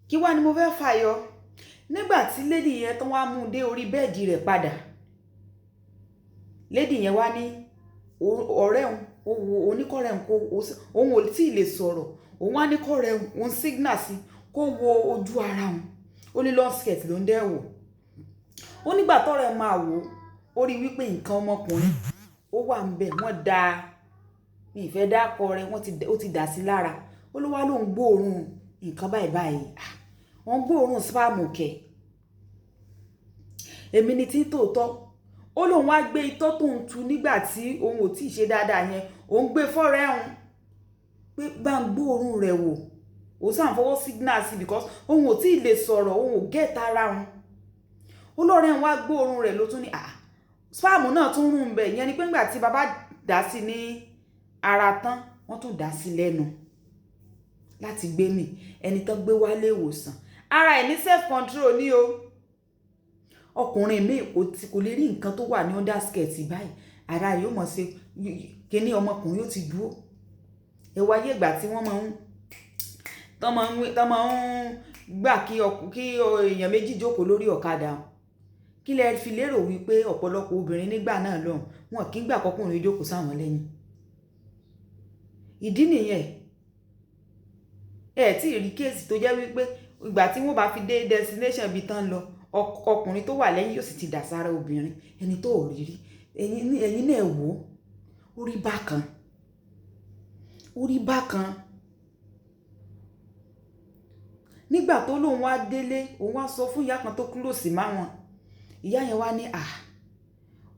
Kí wá ni mo fẹ́ fàyọ? Nígbà tí lady yẹn tán wá mú un dé orí bẹ́ẹ̀dì rẹ̀ padà, lady yẹn wá ní ọ̀rẹ́ òun, ó wo oníkọ̀rẹ́ òun kó, òun ò tí ì lè sọ̀rọ̀. Òun wá ní kọ̀rẹ́ òun, òun signal sí kó wo ojú ara òun. Ó ní long skirt ló ń dẹ́ wò. Ó nígbà tọ́rẹ máa wò ó, ó rí wípé nǹkan ọmọkùnrin ó wà níbẹ̀. Wọ́n da, mi ì fẹ́ dákọ rẹ̀, wọ́n ti, ó ti dà sí lára. Ó ló wá lóun gbóòórùn nǹkan báyìí báyìí. Ah, wọ́n gbóòórùn sperm kẹ̀. Èmi ni tí ń tòótọ́. Ó lóun wá gbé itọ́ tó ń tu nígbà tí òun ò tí ì ṣe dáadáa yẹn. Òun gbé fọ́rẹ́ òun pé bá ń gbóòórùn rẹ̀ wò. Ó sá ń fọwọ́ signal sí because òun ò tí ì lè sọ̀rọ̀, òun ò get ara òun. Ó lọ́rẹ́ òun wá gbóòórùn rẹ̀ ló tún ní, àh, sperm náà tún rùn bẹ́ẹ̀. Ìyẹn ni pé nígbà tí bàbá dà sí ní ara tán, wọ́n tún dà sí lẹ́nu láti gbé mì. Ẹni tó gbé wá ilé ìwòsàn. Ara ẹ̀ ní self control ní o. Ọkùnrin mi kò lè rí nǹkan tó wà ní under skirt báyìí. Ara rẹ̀ yóò mọ̀ ṣe kíní ọmọkùnrin yóò ti dúró. Ẹ wo ayé ìgbà tí wọ́n máa ń, tán máa ń, tán máa ń gbà kí èèyàn méjì jókòó lórí ọ̀kadà. Kí lẹ fi lérò wípé ọ̀pọ̀lọpọ̀ obìnrin nígbà náà lọ́hùn, wọn kì í gbà kọkùnrin jókòó sáwọn lẹ́yìn. Ìdí nìyẹn. Ẹ tí ì rí case tó jẹ́ wípé ìgbà tí wọ́n bá fi dé destination ibi tán lọ, ọkùnrin tó wà lẹ́yìn yóò sì ti dà sára obìnrin. Ẹni tó ò rí rí. Ẹ̀yin náà wò ó. Ó rí bákan. Ó rí bákan. Nígbà tó lóun wá délé, òun wá sọ fún ìyá kan tó close má wọn. Ìyá yẹn wá ní, à.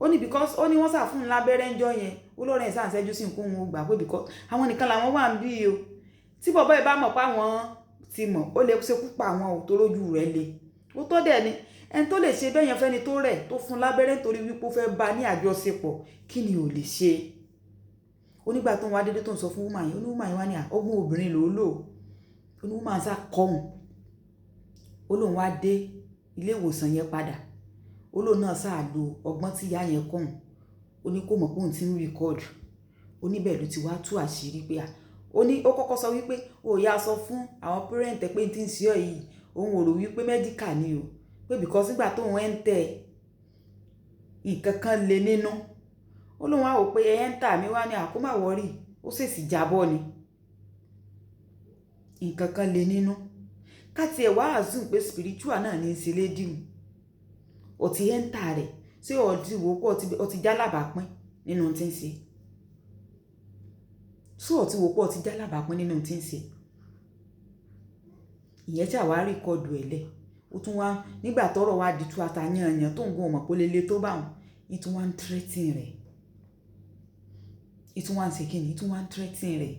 Ó ní because ó ní wọ́n sá fún un lábẹ́rẹ́ ńjọ́ yẹn. Ó lọ́rẹ́ ẹ̀ sá ń ṣẹ́jú sí nǹkan òun ó gbà pé because àwọn nìkan làwọn wà níbí o. Tí bọ̀bọ́ yìí bá mọ̀ pé àwọn ti mọ̀, ó lè ṣekú pa àwọn ò tó rójú rẹ̀ le. Ó tọ́ dẹ̀ ni. Ẹni tó lè ṣe bẹ́ẹ̀ yẹn fẹ́ni tó rẹ̀ tó fún un lábẹ́rẹ́ nítorí wípé ó fẹ́ bá a ní àjọṣepọ̀, kí ni ò lè ṣe? Ó nígbà tó ń wá délé tó ń sọ fún woman yẹn, ó ní woman yẹn wá ní, à, ọgbọ́n obìnrin ló lò. Ó ní woman sá kọ́ òun. Ó lóun wá dé ilé ìwòsàn yẹn padà. Ó lóun náà sá lo ọgbọ́n tí ìyá yẹn kọ́ òun. Ó ní kó mọ̀ pé òun ti ń record. Ó ní bẹ́ẹ̀ ló ti wá tú àṣírí pé à. Ó ní ó kọ́kọ́ sọ wípé ó yá sọ fún àwọn parent ẹ pé tí ń ṣe ọ́ yìí, òun ò rò wípé medical ni o. Pé because nígbà tó ń enter, nǹkan kan le nínú. Ó lóun wá wò pé enter mi wá ní à kó má worry, ó ṣèṣì jábọ́ ni. Nǹkan kan le nínú. Ká tí ẹ wá assume pé spiritual náà ní í ṣe lady un. Ó ti enter rẹ̀. Ṣé o ti wò pé o ti jálábàpín nínú ohun tí ń ṣe? Ṣé o ti wò pé o ti jálábàpín nínú ohun tí ń ṣe? Ìyẹn tí àwa record ẹ̀ lẹ̀. Ó tún wá nígbà tọ́rọ̀ wá di tú ata yányan tó ń gun ọmọ pé ó lè le tó bá òun. Í tún wá ń threaten rẹ̀. Í tún wá ń ṣe kíni? Í tún wá ń threaten rẹ̀.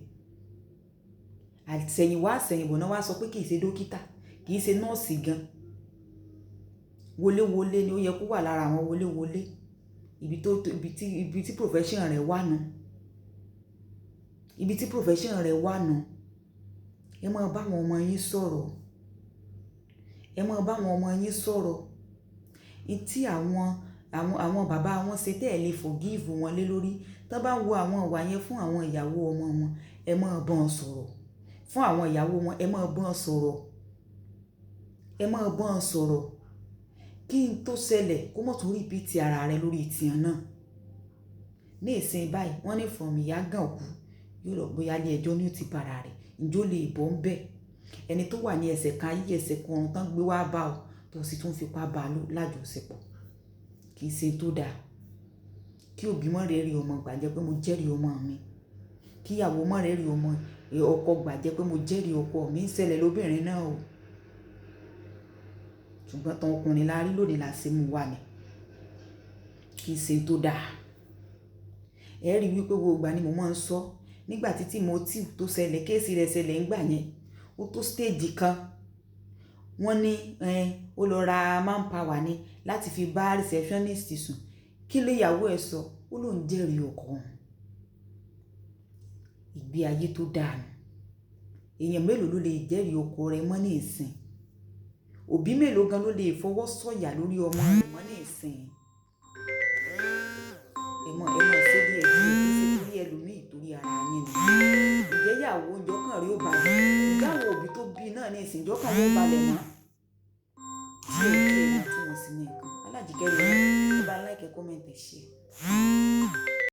Àsẹ̀yìnwá àsẹ̀yìnbọ̀ náà wá sọ pé kì í ṣe dókítà, kì í ṣe nọ́ọ̀sì gan. Wolewole ni ó yẹ kó wà lára àwọn wolewole. Ibi tó, ibi tí profession rẹ̀ wà nù. Ibi tí profession rẹ̀ wà nù. Ẹ máa bá àwọn ọmọ yín sọ̀rọ̀. Ẹ máa bá àwọn ọmọ yín sọ̀rọ̀. N tí àwọn bàbá wọn ṣe tẹ́ ẹ lè forgive wọn lé lórí. Tí wọ́n bá ń wo àwọn ìwà yẹn fún àwọn ìyàwó ọmọ wọn, ẹ máa bá wọn sọ̀rọ̀. Fún àwọn ìyàwó wọn, ẹ máa bá wọn sọ̀rọ̀. Ẹ máa bá wọn sọ̀rọ̀. Kí n tó ṣẹlẹ̀ kó mọ̀ tún repeat ara rẹ̀ lórí ìtìyàn náà. Ní ìsìn báyìí, wọ́n ní from ìyágànkú, yóò lọ bóyá ilé ẹjọ́ ni ó ti bá ara rẹ̀. Ǹjẹ́ ó lè bọ́ ń bẹ́? Ẹni tó wà ní ẹsẹ̀ kan ayé ẹsẹ̀ kan ọ̀run tán gbé wá bá ọ, tó sì tún fipá bá a lájọṣepọ̀. Kì í ṣe tó da. Kí òbí má rẹ́rì ọmọ gbà jẹ́ pé mo jẹ́rìí ọmọ mi. Kí ìyàwó má rẹ́rì ọmọ, ọkọ gbà jẹ́ pé mo jẹ́rìí ọkọ mi ń ṣẹlẹ̀ lóbìnrin náà o. Ṣùgbọ́n tán ọkùnrin la rí lónìí la ṣe mú wá ni. Kì í ṣe tó da. Ẹ rí wípé gbogbo ìgbà ni mo máa ń sọ. Nígbà tí Timothy tó ṣẹlẹ̀, case rẹ̀ ṣẹlẹ̀ nígbà yẹn, ó tó stage kan. Wọ́n ní, ó lọ ra manpower ni láti fi bá receptionist sùn. Kí ló ìyàwó ẹ sọ? Ó lóun jẹ́rìí ọkọ òun. Ìgbé ayé tó dáa nù. Èèyàn mélòó ló lè jẹ́rìí ọkọ rẹ̀ mọ́ ní ìsìn? Òbí mélòó gan ló lè fọwọ́ sọ̀yà lórí ọmọ rẹ̀ mọ́ ní ìsìn? Ẹ mọ̀ ṣe díẹ̀ díẹ̀, kì í ṣe torí ẹlòmíì, torí ara yín ni. Ǹjẹ́ ìyàwó, ìjọkàn rí ó balẹ̀? Ìjà àwọn òbí tó bí náà ní ìsìn, ìjọkàn wọn ó balẹ̀ mọ́? Díẹ̀ díẹ̀, ìwọ̀ntúnwọ̀nsì ní nǹkan. Alájíkẹ́ rí ẹ bá like, comment, ẹ share.